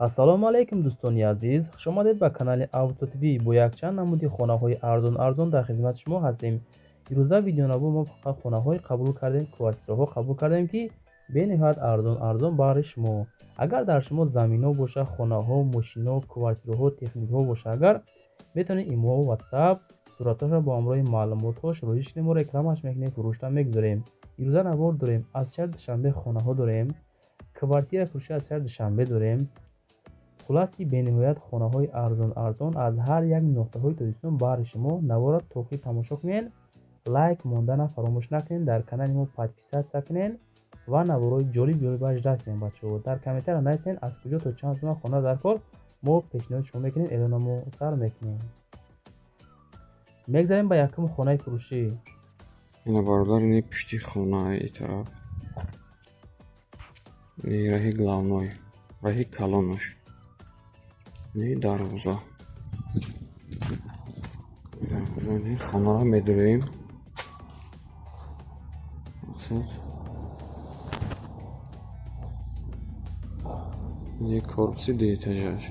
Ассалому алайкум дӯстони азиз, хуш омадед ба канали Авто ТВ. Бо якчанд намуди хонаҳои арзон-арзон дар хизмати шумо ҳастем. Ирӯза видеонавор мо фақат хонаҳое қабул кардем, квартираҳо қабул кардем, ки бениҳоят арзон-арзон баҳри шумо. Агар дар шумо заминҳо боша, хонаҳо, мошинҳо, квартираҳо, техникаҳо боша, агар метавонед имо, WhatsApp суратҳоро бо ҳамроҳи маълумотҳо шуроиш кунем, мо рекламаш мекунем, фурӯшта мегузорем. Ирӯза навор дорем, аз шаҳри Душанбе хонаҳо дорем, квартира фурӯши аз шаҳри Душанбе дорем. Хулас ки бениҳоят хонаҳои арзон-арзон аз ҳар як нуқтаҳои Тоҷикистон баҳри шумо. Наворро то охир тамошо кунед, лайк мондана фаромӯш накунед, дар канали мо подписаться кунед ва наворҳои ҷолиб ҷолиб ждать кунед. Бачаҳо, дар комментария нависед аз куҷо то чанд сумма хона дар кор, мо пешниҳоди шумо мекунем, эълономо сар мекунем. Мегзарем ба якум хонаи фурӯшӣ. Ина бародар, ини пушти хонаи ин тараф, ини раҳи главной, раҳи калонаш, ини дарвоза, дарвоза, ини хонаро медуроем. Мақсад ини корпуси дуэтажаш,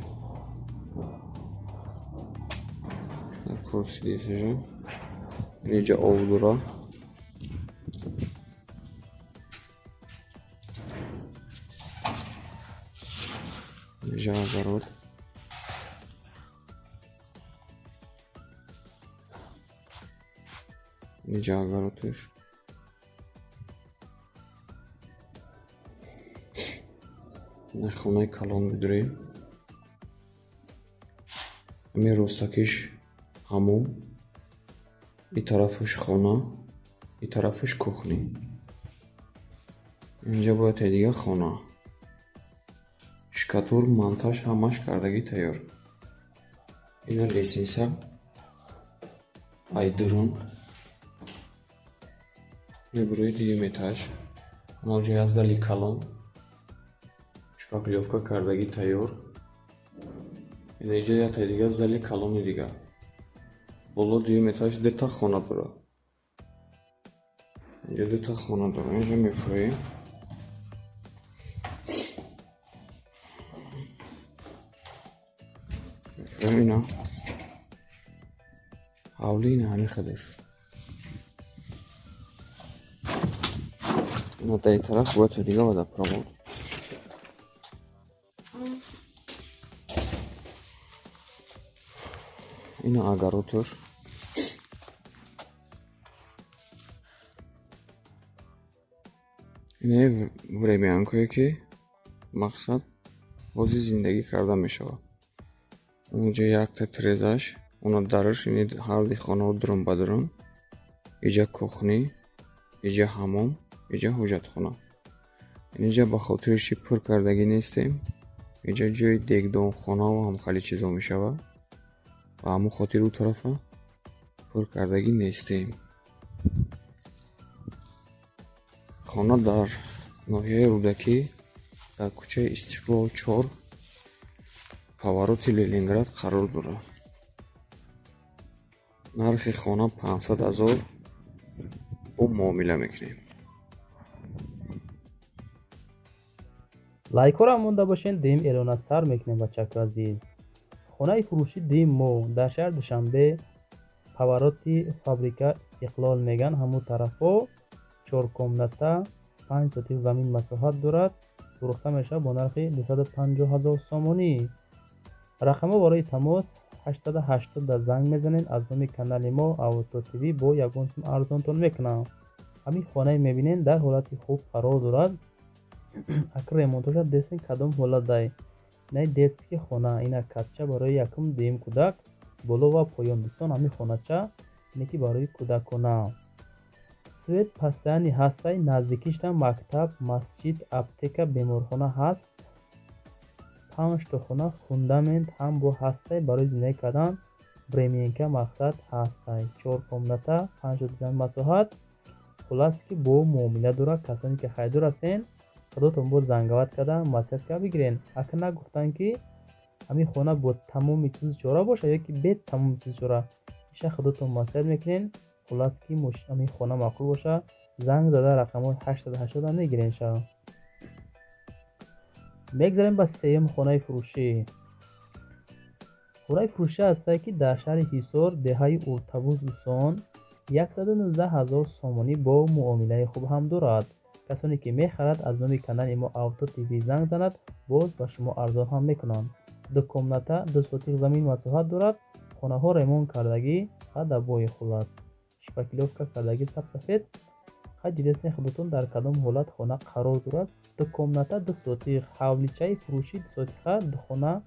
корпуси дуэтажа, инҷа об дора. Инҷа огород, инҷа огородаш. Хонаи калон медурем. Ҳамин ростакиш ҳамом, ин тарафаш хона, ин тарафаш кухни. Инҷа бояд дигар хона. Шкатур, монтаж ҳамаш кардагӣ тайёр. Ина лестница ай дурун мебурои дуюм этаж. Ҳамонҷо як зали калон, шпаклёвка кардагӣ тайёр. Ина инҷа якта дигар зали калони дигар. Боло дуюм этаж дута хона дорад. Инҷа дута хона дорад. Инҷа мефурӯем. Мефурӯем ина. Ҳавли ина ҳамин хелеш. Ина дар ин тараф бояд дигар водопровод. Ина огородаш. Ина времянкое ки мақсад ҳозир зиндагӣ карда мешавад. Онҷо якта тирезаш, она дараш, ини ҳарди хонаҳо дурун ба дурун. Иҷа кухни, иҷа ҳамом, иҷа ҳоҷатхона. Инҷа ба хотири чи пур кардагӣ нестем. Иҷа ҷои дегдонхонаву ҳамхали чизо мешавад. Ба ҳамон хотир ӯ тарафа пур кардагӣ нестем. Хона дар ноҳияи Рӯдакӣ, дар кӯчаи Истиқлол 4, повороти Ленинград қарор дорад. Нархи хона 500 000, бо муомила мекунем. Лайкҳоро монда бошед, дуюм эълона сар мекунем, бачако азиз. Хонаи фурӯшӣ дуюм мо дар шаҳри Душанбе, повороти фабрика Истиқлол меган, ҳамун тарафҳо, 4 комната, 5 сотих замин масоҳат дорад, фурӯхта мешавад бо нархи 250 000 сомонӣ. Рақамҳо барои тамос 880 да занг мезанед, аз номи канали мо Авто ТВ бо ягон сум арзонтон мекунам. Ҳамин хонае мебинед дар ҳолати хуб қарор дорад. Акр ремонтоша дестен кадом ҳолат дай. Ина детский хона, ина катча барои якум дуюм кӯдак, боло ва поён. Дӯстон, ҳамин хонача ине ки барои кӯдакона. Свет постоянный ҳастай, наздикишта мактаб, масҷид, аптека, беморхона ҳаст. 5 то хона фундамент ҳам бо ҳастай, барои зиндагӣ кардан временка мақсад ҳастай. 4 комната, 5 то дизайн масоҳат. Хулас ки бо муомила дорад. Касоне ки харидор ҳастен, худотон бо занговат карда маслиҳат карда бигирен. Ака нагуфтанд ки ҳамин хона бо тамоми чизу чора бошад ё ки бе тамоми чизу чора. Иша худотон маслиҳат мекунен. Хулас ки ҳамин хона маъқул боша, занг зада рақамҳои 880 мегирен ша. Мегзарем ба сеюм хонаи фурӯшӣ. Хонаи фурӯшӣ ҳастае, ки дар шаҳри Ҳисор, деҳаи Уртабуз, дӯстон, 119 ҳазор сомонӣ бо муомилаи хуб ҳам дорад. Касоне ки мехарад, аз номи канали мо Авто ТВ занг занад, боз ба шумо арзон ҳам мекунанд. Ду комната, 2 сотих замин масоҳат дорад. Хонаҳо ремонт кардагӣ ва дабои хулас шпаклёвка кардагӣ, сабсафед. Хай, дидастен худатон, дар кадом ҳолат хона қарор дорад. Ду комната, 2 сотих, ҳавличаи фурӯшӣ, 2 сотиха, хона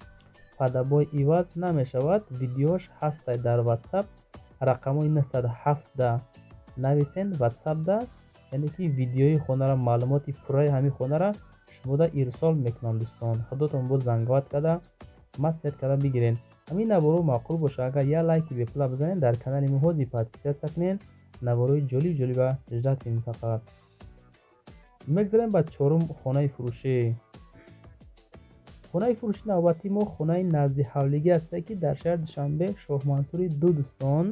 под обои, иваз намешавад. Видеош ҳастай дар Ватсап, рақамҳои 907 нависен Ватсапда, яъне ки видеои хонара, маълумоти пурраи ҳамин хонара шумода ирсол мекунам. Дӯстон, худотон боз занговат карда, маслиҳат карда бигирен. Ҳамин наворо маъқул боша, агар як лайки бепула бизанед, дар канали мо ҳозир подписаться кунед, наворои ҷолиб ҷолиба ждать кунед. Фақат мегзарем ба чорум хонаи фурӯшӣ. Хонаи фурӯши навбатии мо хонаи назди ҳавлигӣ ҳастае, ки дар шаҳри Душанбе, Шоҳмансури 2, дӯстон,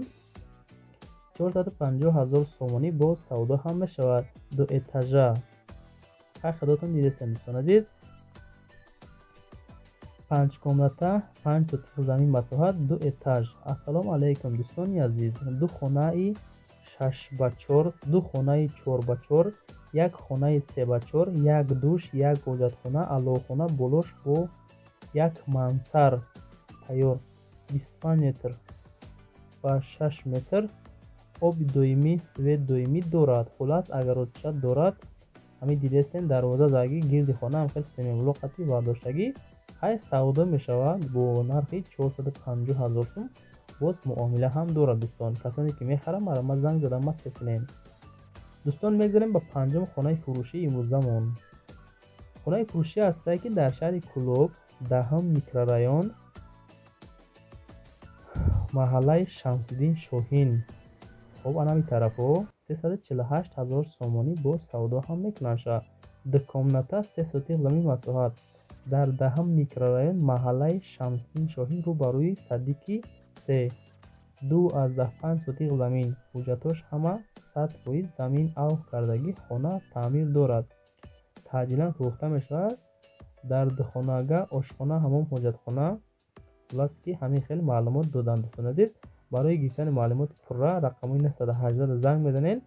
450 ҳазор сомонӣ бо савдо ҳам мешавад. Ду этажа. Хай, худотон дидестем, дӯстон азиз. Панҷ комната, 5 сотих замин масоҳат, ду этаж. Ассалому алайкум, дӯстони азиз. Ду хонаи 6 ба 4, ду хонаи 4 ба 4, як хонаи 3 ба 4, як душ, як ҳоҷатхона, алоҳхона, болош бо як мансард тайёр, 25 метр ба 6 метр, оби доимӣ, свет доимӣ дорад. Хулас, огородча дорад. Ҳамин дидестем, дарвоза заги, гирди хона ҳам хел семенблок қати бардоштагӣ. Ҳай, савдо мешавад бо нархи 450 ҳазор сум, боз муомила ҳам дорад. Дӯстон, касоне ки мехаранд, марҳамат, занг зада маслиҳат кунед. Дӯстон, мегзарем ба панҷум хонаи фурӯшии имрӯзамон. Хонаи фурӯшӣ ҳастае, ки дар шаҳри Кӯлоб, 10-ум микрорайон, маҳаллаи Шамсиддин Шоҳин. Хоб, анами тарафҳо 348 ҳазор сомонӣ бо савдо ҳам мекунанд. Ду комната, 3 сотих замин масоҳат, дар 10-ум микрорайон, маҳаллаи Шамсиддин Шоҳин, рӯ ба рӯи садики се, 2,5 сотих замин. Ҳуҷҷатош ҳама 100%, замин авф кардагӣ, хона таъмир дорад, таъҷилан фурӯхта мешавад. Дар духонага ошхона, ҳамом, ҳоҷатхона. Хулас ки ҳамин хел маълумот доданд. Дӯстони азиз, барои гирифтани маълумоти пурра рақамҳои 918 занг мезанед,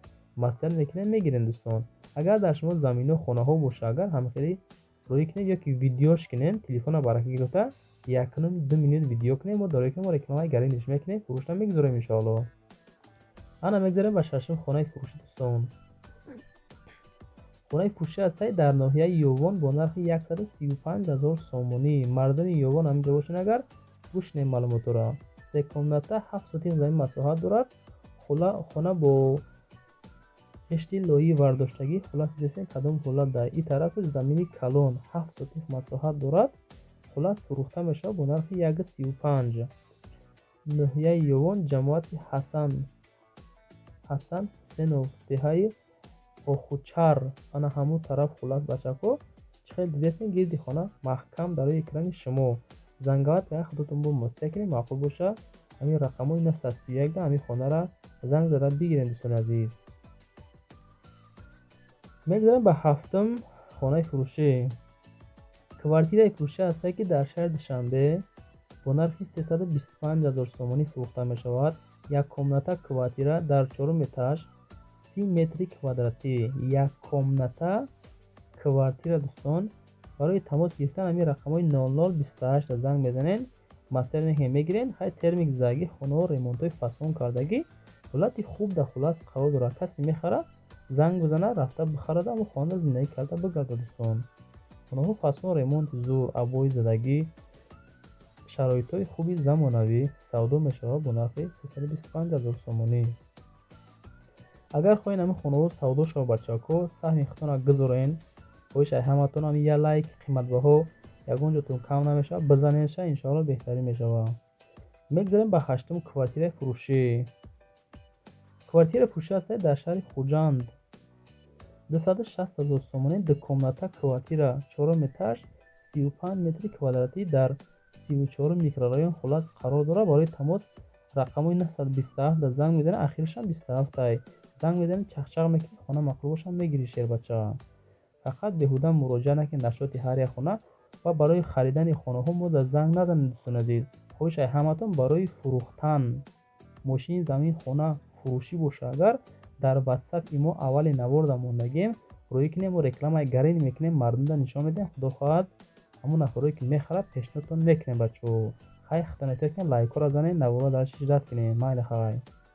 маслиҳат мекунед, мегиред. Дӯстон, агар дар шумо замино, хонаҳо боша, агар ҳамхеле рӯӣ кунед ё ки видеош кунед, телефона барака гирифта, 1,5-2 минут видео кунед, мо дорои мо рекламаи гариниш мекунем, фурӯшта мегузорем, иншоалло. Ана, мегзарем ба шашум хонаи фурӯшӣ. Дӯстон, хонаи фурӯшӣ ҳастае дар ноҳияи Ёвон бо нархи 135 ҳазор сомонӣ. Мардуми Ёвон ҳаминҷо бошед, агар гӯш кунед маълумотҳоро. Се комната, 7 сотих замин масоҳат дорад. Хона бо хишти лоии вардоштагӣ. Хулас, дидестем, кадом ҳолат дар ин тарафаш замини калон, 7 сотих масоҳат дорад. Хулас, фурӯхта мешавад бо нархи 1,35. Ноҳияи Ёвон, ҷамоати Ҳасан Ҳусенов, деҳаи Охучар, ана ҳамун тараф. Хулас, бачаҳо, чӣ хел дидестем, гирди хона маҳкам дар рӯи экрани шумо. Занговат кунед, худотон бо маслиҳат кунед, маъқул боша, ҳамин рақамҳои 931 ҳамин хонара занг зада бигиред. Дӯстони азиз, мегзарем ба ҳафтум хонаи фурӯшӣ. Квартираи фурӯшӣ ҳастае, ки дар шаҳри Душанбе бо нархи 325 ҳазор сомонӣ фурӯхта мешавад. Як комната квартира дар чорум этаж, 30 метри квадратӣ, як комната квартира. Дӯстон, барои тамос гирифтан ҳамин рақамҳои 0028 занг мезанед, маслиҳат мекунед, мегиред. Хай, термик задагӣ, хонаҳо ремонтҳои фасон кардагӣ, ҳолати хуб дар хулас қарор дорад. Касе мехарад, занг бизанад, рафта бихарад, аммо хонада зиндагӣ карда бигардад. Дӯстон, хонаҳо фасон, ремонти зур, обои задагӣ, шароитҳои хуби замонавӣ, савдо мешавад бо нархи 325 ҳазор сомонӣ. Агар хоҳед ҳамин хонаҳо савдо шавад, бачаҳо, саҳми худтонро гузорен. Хоҳиш ай ҳаматон, ҳамин як лайк қиматбаҳо, ягон ҷотон кам намешавад, бизанедша, иншоалло, беҳтарин мешавад. Мегзарем ба ҳаштум квартираи фурӯшӣ. Квартираи фурӯшӣ ҳастае дар шаҳри Хуҷанд, 260 ҳазор сомонӣ, дукомната квартира, чорум этаж, 35 метри квадратӣ, дар 34-ум микрорайон, хулас, қарор дорад. Барои тамос рақамҳои 927 занг мезанед, ахирашам 27-ай. Занг мезанед, чахчақ мекунед, хона маъқул бошад, мегирӣ, шербача. Фақат беҳуда муроҷиат накунед дар шоти ҳар як хона. Ва барои харидани хонаҳо мо дар занг назанед, дӯстони азиз. Хоҳиш ай ҳаматон, барои фурӯхтан мошин, замин, хона фурӯшӣ боша, агар дар Ватсап имо аввали наворда мондагем, рӯӣ кунем, мо рекламаи гарин мекунем, мардумда нишон медиҳем. Худо хоҳад, ҳамон нафарое ки мехарад, пешниҳодтон мекунем. Бачаҳо, хай, хатонетиёт кунем, лайкҳоро занед, наворро дар шижрат кунем. Майли, хай.